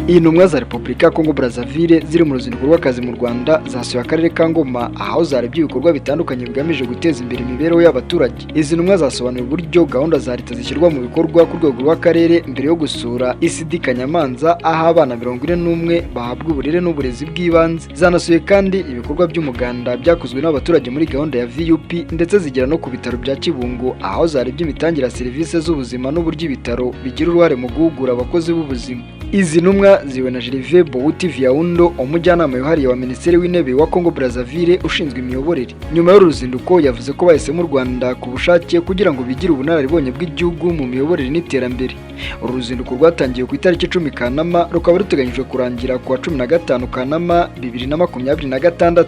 Intumwa za Repubulika ya Congo Brazzaville ziri mu ruzinduko rw'akazi mu Rwanda zasuye akarere ka Ngoma, aho zarebye ibikorwa bitandukanye bigamije guteza imbere imibereho y'abaturage. Izi ntumwa zasobanuye uburyo gahunda za leta zishyirwa mu bikorwa ku rwego rw'akarere, mbere yo gusura ECD Kanyamanza, aho abana 41 bahabwa uburere n'uburezi bw'ibanze. Zanasuye kandi ibikorwa by'umuganda byakozwe n'abaturage muri gahunda ya VUP, ndetse zigera no ku bitaro bya Kibungo, aho zarebye imitangire ya serivisi z'ubuzima n'uburyo ibitaro bigira uruhare mu guhugura abakozi b'ubuzima. Izi ntumwa ziwe na Gervais Bouti Viaundo, umujyanama wihariye wa Minisitiri w'Intebe wa Congo Brazzaville ushinzwe imiyoborere. Nyuma y'uru ruzinduko yavuze ko bahisemo u Rwanda ku bushake kugira ngo bigire ubunararibonye bw'igihugu mu miyoborere n'iterambere. Uru ruzinduko rwatangiye ku itariki 10 Kanama, rukaba ruteganyijwe kurangira ku wa 15 Kanama 2026.